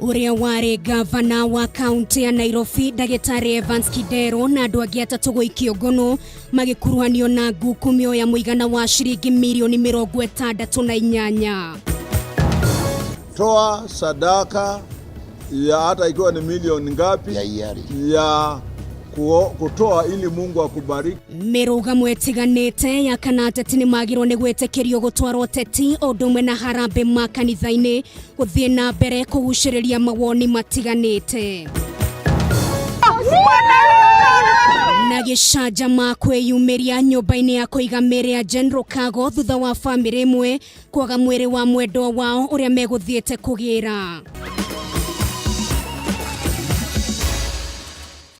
Ũrĩa warĩ gavana wa kaunti ya Nairobi ndagĩtarĩ Evans Kidero na andũ angĩ atatũ gũikio ngono magĩkuruhanio na ngukumio ya mũigana wa ciringi mirioni 68. Toa sadaka ya hata ikiwa ni milioni ngapi ya hiari ya kutoa ili Mungu akubariki. Mĩrũgamo ĩtiganĩte ya kana ateti nĩ magĩrwo nĩ gwĩtĩkĩrio gũtwara ũteti o ũndũ ũmwe na harambĩ ma kanitha-inĩ gũthiĩ na mbere kũgucĩrĩria mawoni matiganĩte na gĩcanjama kwĩyumĩria nyũmba-inĩ ya kũiga mĩĩrĩ ya General Kago thutha wa bamĩrĩ ĩmwe kwaga mwĩrĩ wa mwendwa wao ũrĩa megũthiĩte kũgĩra.